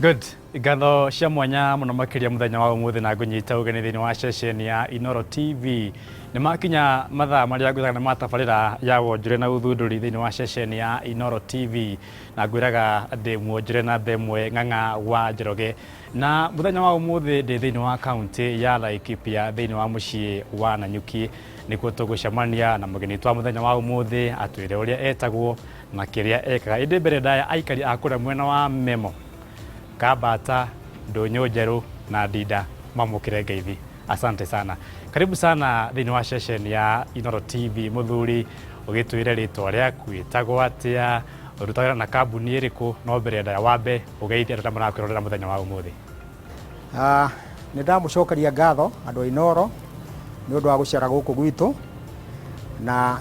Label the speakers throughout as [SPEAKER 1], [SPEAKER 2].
[SPEAKER 1] Good. Ngatho cia mwanya mũno makĩria mũthenya wa ũmũthĩ na ngũnyita ũgeni thĩinĩ wa ceceni ya Inoro TV. Nĩ makinya mathaa marĩa ngwĩraga nĩ matabarĩra ya wonjore na ũthundũri thĩinĩ wa ceceni ya Inoro TV. Na ngwĩraga ndĩ muonjore na ĩmwe Ng'ang'a wa Njoroge. Na mũthenya wa ũmũthĩ ndĩ thĩinĩ wa kaunti ya Laikipia thĩinĩ wa mũciĩ wa Nanyuki. Nĩkuo tũgũcemania na mũgeni witũ wa mũthenya wa ũmũthĩ atwĩre ũrĩa etagwo na kĩrĩa ekaga. Ĩndĩ mbere ndaya aikari a kũrĩa mwena wa Memo, Kambata, Ndũnyũ Njerũ na Ndinda mamũkĩre ngeithi. Asante sana. Karibu sana thĩinĩ wa ceceni ya Inoro TV. Mũthuri, ũgĩtwĩre rĩtwa rĩaku, wĩtagwo atĩa, ũrutaga wĩra na kambuni ĩrĩkũ, no mbere ndaya wambe ũgeithie andũ arĩa marakwĩrorera mũthenya wa ũmũthĩ.
[SPEAKER 2] Ah, nĩ ndamũcokeria ngatho andũ a Inoro nĩ ũndũ wa gũcera gũkũ gwitũ, na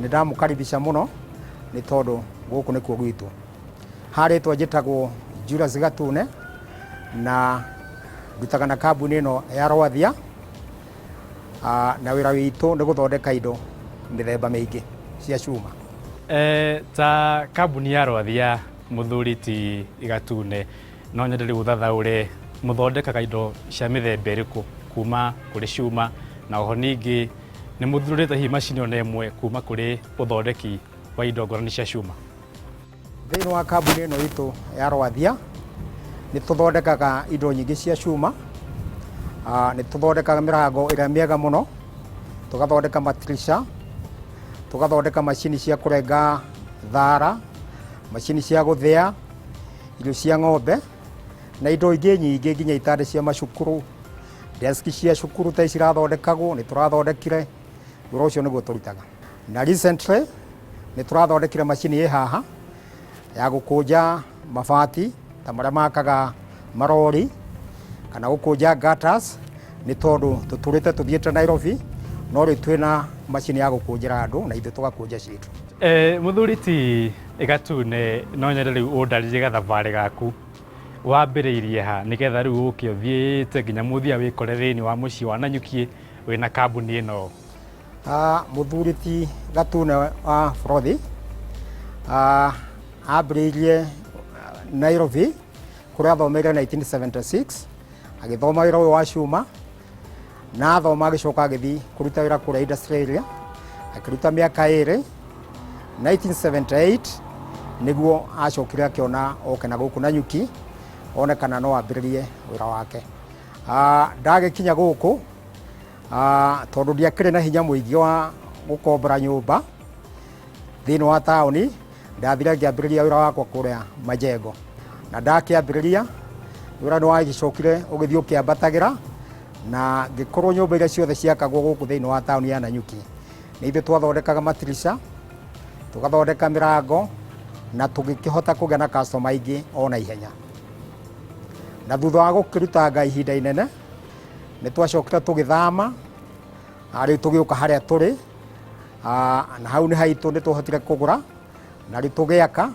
[SPEAKER 2] nĩ ndamũkaribisha mũno nĩ tondũ gũkũ nĩkuo gwitũ. Harĩtwa njĩtagwo Julius Gatune na ndutaga na kambuni ĩno ya Rwathia. Ah, na wĩra witũ nĩ gũthondeka indo mĩthemba mĩingĩ cia cuma.
[SPEAKER 1] Ta kambuni ya Rwathia, mũthuri ti Gatune, no nyende rĩu ũthathaũre mũthondekaga indo cia mĩthemba ĩrĩkũ kuma kũrĩ cuma, na oho ningĩ nĩ mũthurĩte hihi macini ona ĩmwe kuma kũrĩ ũthondeki wa indo ngũrani cia cuma?
[SPEAKER 2] Thĩinĩ wa kambuni ĩno itũ ya Rwathia nĩ tũthondekaga indo nyingĩ cia cuma. Ah, nĩ tũthondekaga mĩrango ĩrĩa mĩega mũno, tũgathondeka matirisha, tũgathondeka macini cia kũrenga thara, macini cia gũthĩa irio cia ng'ombe na indo ingĩ nyingĩ, nginya itanda cia macukuru, deski cia cukuru ta ici irathondekagwo nĩ tũrathondekire. Wĩra ũcio nĩguo tũrutaga. Na recently nĩ tũrathondekire macini ĩ haha ya gũkũnja mabati ta marĩa makaga marori kana gũkũnja gutters, nĩ tondũ tũtũrĩte tũthiĩte Nairobi, no rĩu twĩna macini ya gũkũnjĩra andũ na ithuĩ tũgakũnja citũ.
[SPEAKER 1] Mũthuri ti Gatune, no nyende rĩu ũndarĩrie gathabarĩ gaku wambĩrĩirie ha nĩgetha rĩu ũke ũthiĩte nginya mũthia wĩkore thĩinĩ wa mũciĩ wa Nanyuki wĩna kambuni ĩno.
[SPEAKER 2] Ah, mũthuri ti Gatune wa Borothi, ah, ambĩrĩirie Nairobi kũrĩa athomeire 1976, agĩthoma wĩra ũyũ wa cuma, na athoma agĩcoka agĩthiĩ kũruta wĩra kũrĩa industrial area, akĩruta mĩaka 2. 1978 nĩguo acokire akĩona oke na gũkũ Nanyuki one kana no ambĩrĩrie wĩra wake. Ah, ndagĩkinya gũkũ, ah, tondũ ndiakĩrĩ na hinya mũingĩ wa gũkombora nyũmba thĩinĩ wa taũni, ndathire ngĩambĩrĩria wĩra wakwa kũrĩa Majengo, na ndakĩambĩrĩria wĩra nĩ wagĩcokire ũgĩthiĩ ũkĩambatagĩra na ngĩkorwo nyũmba iria ciothe ciakagwo gũkũ thĩinĩ wa taũni ya Nanyuki nĩ ithuĩ twathondekaga matirisha, tũgathondeka mĩrango, na tũgĩkĩhota kũgĩa na customer aingĩ o na ihenya. Na thutha wa gũkĩrutanga ihinda inene nĩ twacokire tũgĩthama, na rĩu tũgĩũka harĩa tũrĩ. Ah, na hau nĩ haitũ, nĩ twahotire kũgũra na rĩu tũgĩaka,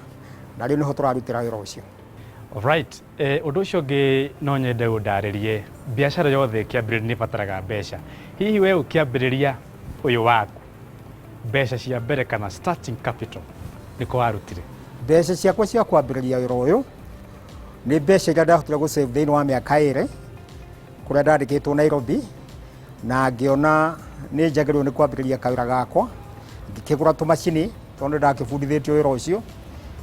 [SPEAKER 2] na rĩu nĩho tũrarutĩra wĩra ũcio.
[SPEAKER 1] Alright. Ũndũ ũcio ũngĩ no nyende ũndarĩrie, biacara yothe ĩkĩambĩrĩria nĩ ĩbataraga mbeca. Hihi we ũkĩambĩrĩria ũyũ waku, mbeca cia mbere kana starting capital nĩ kũ warutire?
[SPEAKER 2] Mbeca ciakwa cia kwambĩrĩria wĩra ũyũ nĩ mbeca iria ndahotire gũ save thĩinĩ wa mĩaka 2 kũrĩa ndandĩkĩtwo Nairobi, na ngĩona nĩ njagĩrĩirwo nĩ kwambĩrĩria kawĩra gakwa, ngĩkĩgũra tũmacini tondũ nĩ ndakĩbundithĩtio wĩra ũcio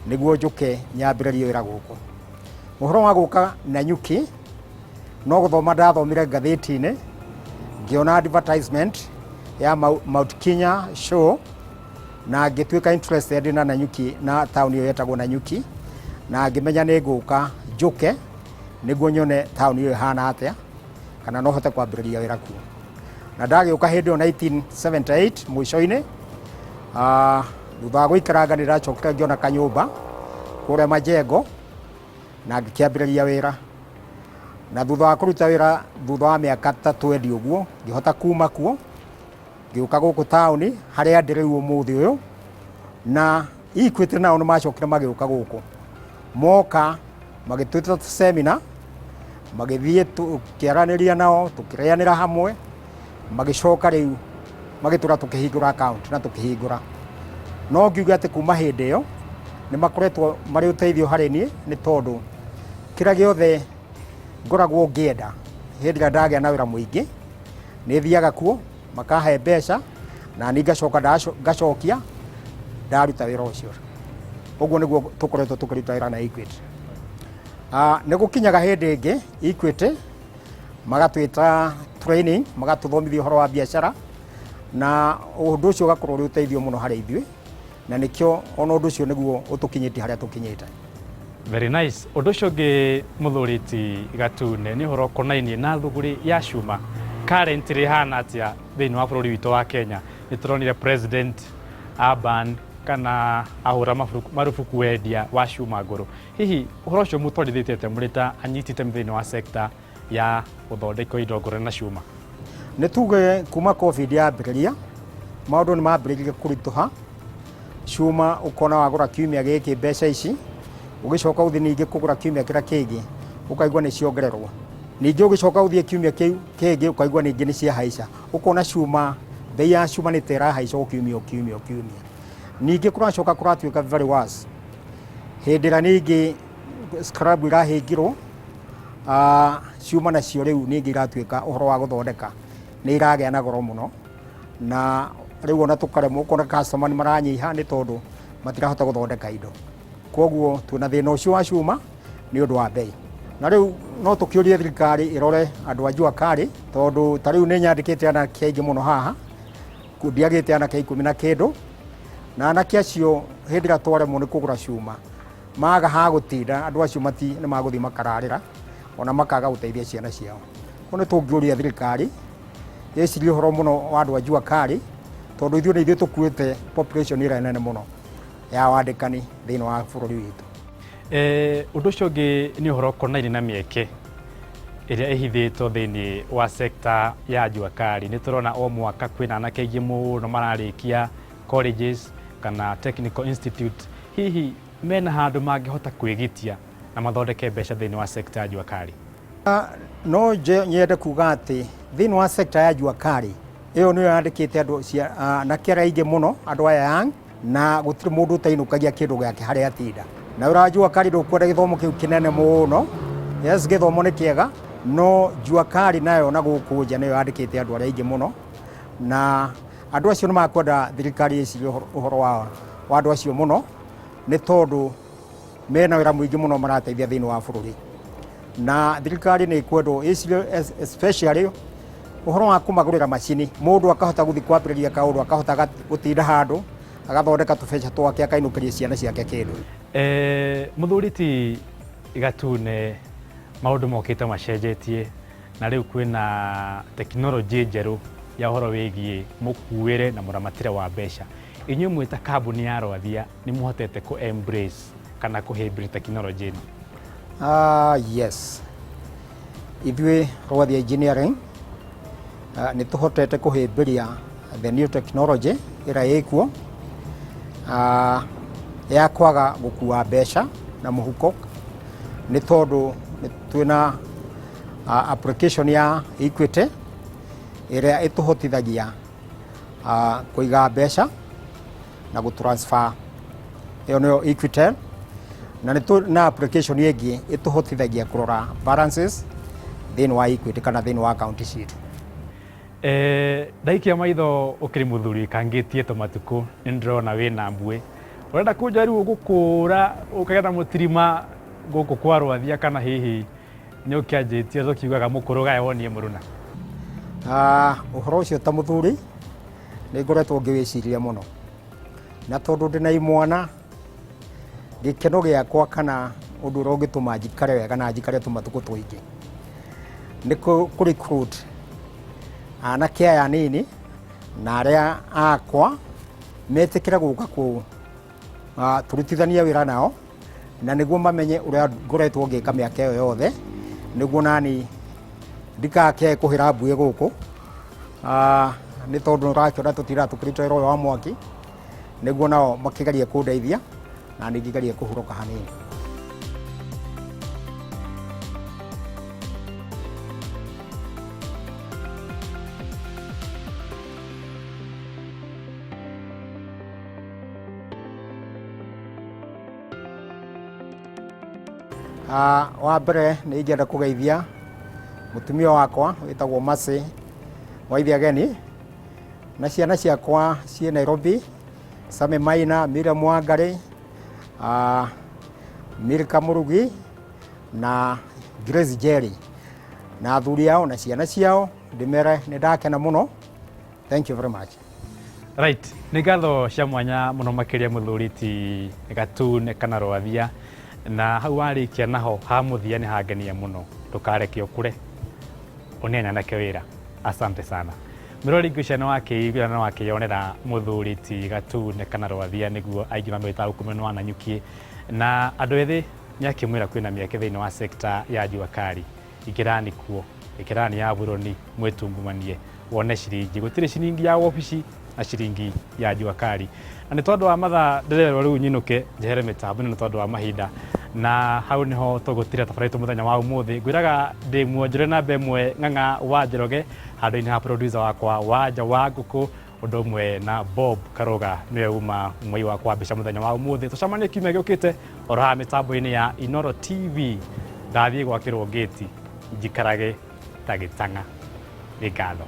[SPEAKER 2] nĩguo njũke nyambĩrĩrie wĩra gũkũ. Ũhoro wa gũka Nanyuki no gũthoma ndathomire ngathĩti-inĩ, ngĩona advertisement ya Mount Kenya show na ngĩtuĩka interested na Nanyuki na taũni ĩyo yetagwo Nanyuki, na ngĩmenya nĩ ngũka njũke nĩguo nyone taũni ĩyo ĩhana atĩa kana no hote kwambĩrĩria wĩra kuo. Na ndagĩũka hĩndĩ ĩyo 1978 mũico-inĩ, ah, thutha wa gũikaranga nĩ ndacokire ngĩona kanyũmba kũrĩa Majengo na ngĩkĩambĩrĩria wĩra. Na thutha wa kũruta wĩra thutha wa mĩaka ta 20 ũguo, ngĩhota kuma kuo ngĩũka gũkũ taũni harĩa ndĩ rĩu ũmũthĩ ũyũ. Na Equity nao nĩ macokire magĩũka gũkũ, moka magĩtwĩta seminar, magĩthiĩ tũkĩaranĩria nao, tũkĩrĩanĩra hamwe, magĩcoka rĩu magĩtwĩra tũkĩhingũra account na tũkĩhingũra. No ngiuge atĩ kuma hĩndĩ ĩyo nĩ makoretwo marĩ ũteithio harĩ niĩ, nĩ tondũ Kĩrĩa gĩothe ngoragwo ngĩenda hĩndĩ ĩrĩa ndagĩa na wĩra mũingĩ, nĩ thiaga kuo makahe mbeca na niĩ ngacoka ngacokia ndaruta wĩra ũcio. Ũguo nĩguo tũkoretwo tũkĩruta wĩra na Equity. Nĩ gũkinyaga hĩndĩ ĩngĩ Equity magatwĩta training, magatũthomithia ũhoro wa biacara, na ũndũ ũcio ũgakorwo ũrĩ ũteithio mũno harĩ ithuĩ, na nĩkĩo ona ũndũ ũcio nĩguo ũtũkinyĩtie harĩa tũkinyĩte.
[SPEAKER 1] Very nice. Ũndũ ũcio ũngĩ mũthuri ti Gatune nĩ ũhoro ũkonainie na thũgũrĩ ya cuma. Currently ĩhana atĩa thĩinĩ wa bũrũri witũ wa Kenya? Nĩ tũronire president aban kana ahũra marubuku wendia wa cuma ngũrũ. Hihi ũhoro ũcio mũtwarithĩtie atĩa mũrĩ ta anyiti itemi thĩinĩ wa sector ya gũthondeka indo ngũrani na cuma?
[SPEAKER 2] Nĩ tuge kuma COVID yambĩrĩria, maũndũ nĩ mambĩrĩirie kũritũha. Cuma ũkona wagũra kiumia gĩkĩ mbeca ici, ũgĩcoka ũthiĩ ningĩ kũgũra kiumia kĩrĩa kĩngĩ, ũkaigua nĩ ciongererwo. Ningĩ ũgĩcoka ũthiĩ kiumia kĩu kĩngĩ ũkaigua ningĩ nĩ ciahaica. Ũkona cuma, mbei ya cuma nĩ ta ĩrahaica o kiumia o kiumia o kiumia. Ningĩ kũracoka kũratuĩka very worse. Hĩndĩ ĩrĩa ningĩ scrap irahingirwo, cuma nacio rĩu ningĩ iratuĩka ũhoro wa gũthondeka nĩ iragĩa na goro mũno, na rĩu ona tũkaremwo, ũkona customer nĩ maranyiha nĩ tondũ matirahota gũthondeka indo. Koguo twĩna thĩna ũcio wa cuma nĩ ũndũ wa mbei. Na rĩu no tũkĩũrie thirikari ĩrore andũ a jua kali, tondũ ta rĩu nĩ nyandĩkĩte anake aingĩ mũno haha, ndiagĩte anake 10 na kĩndũ, na anake acio hĩndĩ ĩrĩa twaremwo nĩ kũgũra cuma, maga ha gũtinda, andũ acio nĩ magũthiĩ makararĩra, ona makaga gũteithia ciana ciao. Koguo nĩ tũngĩũria thirikari ĩcirie ũhoro mũno wa andũ a jua kali, tondũ ithuĩ nĩ ithuĩ tũkuĩte population ĩrĩa nene mũno ya wandĩkani thĩinĩ wa bũrũri witũ.
[SPEAKER 1] Ũndũ ũcio ũngĩ nĩ ũhoro ũkonainie na mĩeke ĩrĩa ĩhithĩtwo thĩinĩ wa sector ya jua kali. Nĩ tũrona o mwaka kwĩna anake aingĩ mũno mararĩkia colleges kana technical institute. Hihi mena handũ mangĩhota kwĩgitia na mathondeke mbeca thĩinĩ wa sector ya jua kali?
[SPEAKER 2] No nyende kuga atĩ thĩinĩ wa sector ya jua kali ĩyo nĩyo yandĩkĩte andũ anake arĩa aingĩ mũno, andũ aya young, na gũtirĩ mũndũ ũtainũkagia kĩndũ gĩake harĩa atinda. Na wĩra wa jua kali ndũkwenda gĩthomo kĩu kĩnene mũno. Yes, gĩthomo nĩ kĩega, no jua kali nayo na gũkũ nja nĩyo yandĩkĩte andũ arĩa aingĩ mũno, na andũ acio nĩ makwenda thirikari ĩcirie ũhoro wa andũ acio mũno, nĩ tondũ mena wĩra mũingĩ mũno marateithia thĩinĩ wa bũrũri. Na thirikari nĩ ĩkwendwo ĩcirie especially ũhoro wa kũmagũrĩra macini, mũndũ akahota gũthiĩ kwambĩrĩria kaũndũ, akahota gũtinda handũ agathondeka tũbeca twake, akainũkĩria ciana ciake kĩndũ.
[SPEAKER 1] Mũthuri ti Gatune, maũndũ mokĩte macenjetie na rĩu kwĩna tekinoronjĩ njerũ ya ũhoro wĩgiĩ mũkuĩre na mũramatĩre wa mbeca. Inyuĩ mwĩ ta kambuni ya Rwathia nĩ mũhotete kũ embrace kana kũhĩmbĩria tekinoronjĩ ĩno?
[SPEAKER 2] Yes, ithuĩ Rwathia Engineering nĩ tũhotete kũhĩmbĩria the new technology ĩrĩa ĩkuo ya kwaga gũkua mbeca na mũhuko, nĩ tondũ twĩna application ya Equity ĩrĩa ĩtũhotithagia kũiga mbeca na gũ transfer. Ĩyo nĩyo Equitel. Na nĩ tũ na application ĩngĩ ĩtũhotithagia kũrora balances thĩinĩ wa Equity kana thĩinĩ wa account citũ.
[SPEAKER 1] Ndaikia maitho ũkĩrĩ mũthuri ũikangĩtie tũmatukũ nĩ ndĩrona wĩna mbuĩ. Ũrenda kũnjĩra rĩu ũgũkũra ũkagĩa na mũtirima gũkũ kwa Rwathia kana hihi nĩ ũkĩanjĩtie tũkiugaga mũkũrũ gae wonie mũruna?
[SPEAKER 2] Ũhoro ũcio ta mũthuri nĩ ngoretwo ngĩwĩciria mũno, na tondũ ndĩna imwana, gĩkeno gĩakwa kana ũndũ ũrĩa ũngĩtũma njikare wega na njikare tũmatukũ tũingĩ nĩ kũ recruit anake aya anini na arĩa akwa metĩkĩre gũka kũ tũrutithanie wĩra nao, na nĩguo mamenye ũrĩa ngoretwo ngĩka mĩaka ĩyo yothe, nĩguo nani ndikake kũhĩra mbuĩ gũkũ, nĩ tondũ ũrakĩona tũtindaga tũkĩruta wĩra ũyũ wa mwaki, nĩguo nao makĩgerie kũndeithia na niĩ ngĩgerie kũhurũka hanini. Wa mbere nĩ ingĩenda kũgeithia mũtumia wakwa wĩtagwo Mercy Waithia Ageni na ciana ciakwa ciĩ Nairobi, Sami Maina, Miriam Wangari, Milka Murugi na Grace Jerry na athuri ao na ciana ciao, ndĩmere nĩ ndakena mũno. Thank you very much.
[SPEAKER 1] Right, nĩ ngatho cia mwanya mũno makĩria mũthuri ti Gatune kana Rwathia, na hau warĩkia naho ha mũthia nĩ hangenia mũno, ndũkareke ũkũre ũne nyanake wĩra. Asante sana mũrori, ngwĩciria nĩ wakĩiguĩra na wakĩyonera mũthuri ti Gatune kana Rwathia, nĩguo aingĩ mamwĩtaga gũkũ mwena wa Nanyuki, na andũ ethĩ nĩ akĩmwĩra kwĩna mĩeke thĩinĩ wa sekta ya jua kali. Ingĩrani kuo ĩkĩrani ya buroni mwĩtungumanie wone ciringi, gũtirĩ ciringi ya wobici na ciringi ya jua kali. Na nĩ tondũ wa mathaa ndĩrerwo rĩu nyinũke njehere mĩtambo-inĩ nĩ tondũ wa mahinda, na hau nĩho tũgũtira tabarĩra itũ mũthenya wa ũmũthĩ. Ngwĩraga ndĩ muonjore namba ĩmwe Ng'ang'a wa Njoroge handũ-inĩ ha producer wakwa Wanja wa Ngũkũ, ũndũ ũmwe na Bob Karoga nĩwe uma mwei wakwa wa mbica mũthenya wa ũmũthĩ. Tũcemanie kiumia gĩũkĩte oro haha mĩtambo-inĩ ya Inoro TV. Ndathiĩ gwakĩrwo ngĩti njikarage ta gĩtang'a. Nĩ ngatho.